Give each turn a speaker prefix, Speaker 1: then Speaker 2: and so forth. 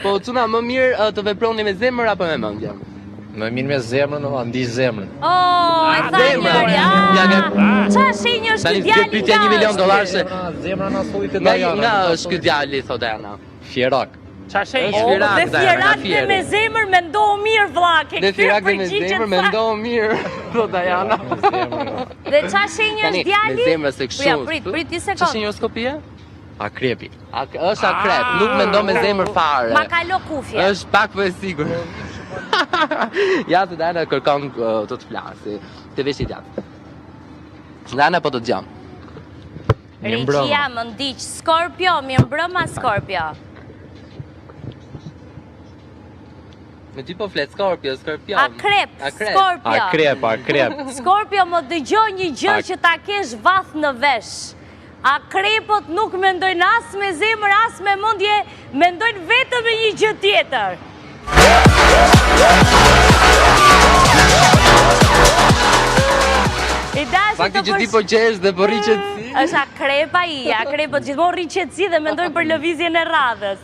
Speaker 1: Po çuna më mirë të veproni me zemër apo me mendje?
Speaker 2: Më mirë me zemrën, o, ndi zemrën.
Speaker 3: Oh, e tha
Speaker 1: Zemra.
Speaker 3: njëri. Ah,
Speaker 1: Ja, ke-
Speaker 3: Ça shenjë është
Speaker 1: Tani
Speaker 3: ky djali?
Speaker 1: kjo pyetja
Speaker 3: nga
Speaker 1: 1 milion
Speaker 3: është?
Speaker 1: dollarë se
Speaker 2: Zemra na solli te
Speaker 1: nga
Speaker 2: Dajana.
Speaker 1: nga është ky djali thotë Dajana.
Speaker 2: Fierak.
Speaker 4: Ça shenjë?
Speaker 1: Është
Speaker 3: O,
Speaker 1: Fierak,
Speaker 3: dhe
Speaker 1: Dajana, nga
Speaker 3: fierak dhe
Speaker 1: Fieri.
Speaker 3: me zemër mendohu mirë vlla, ke
Speaker 1: Dhe
Speaker 3: kthyer
Speaker 1: fierak dhe me
Speaker 3: përgjigjen
Speaker 1: zemër
Speaker 3: sa-
Speaker 1: mendohu mirë, thotë Dajana.
Speaker 2: Me zemrën.
Speaker 3: Dhe ça shenjë
Speaker 1: Tani
Speaker 3: është djali?
Speaker 1: me zemër se kështu.
Speaker 3: Po ja, prit, prit një
Speaker 1: Ça
Speaker 3: sekond.
Speaker 1: shenjë horoskopi je?
Speaker 2: Akrepi.
Speaker 1: A, është akrep, nuk mendon me zemër fare.
Speaker 3: Ma kalo kufje.
Speaker 1: Është pak më e sigurt. ja se Dajana kërkon uh, të të flasi. Te veshi gjatë. Dajana po të dëgjon.
Speaker 2: Mirëmbrëma.
Speaker 3: Regjia më ndiq. Skorpio, mirëmbrëma Skorpio.
Speaker 1: Me ty po flet Skorpio, Skorpion.
Speaker 3: Akrep,
Speaker 1: Akrep.
Speaker 3: Skorpio.
Speaker 2: Akrep, akrep.
Speaker 3: Skorpio më dëgjo një gjë
Speaker 2: Ak-
Speaker 3: që ta kesh vath në vesh. Akrepët nuk mendojnë as me zemër, as me mendje, mendojnë vetëm me një gjë tjetër. I dashur
Speaker 1: Fakti
Speaker 3: të
Speaker 1: që ti po qesh dhe po rri qetësi.
Speaker 3: Është akrep ai, akrepët gjithmonë rri qetësi dhe mendojnë për lëvizjen e radhës.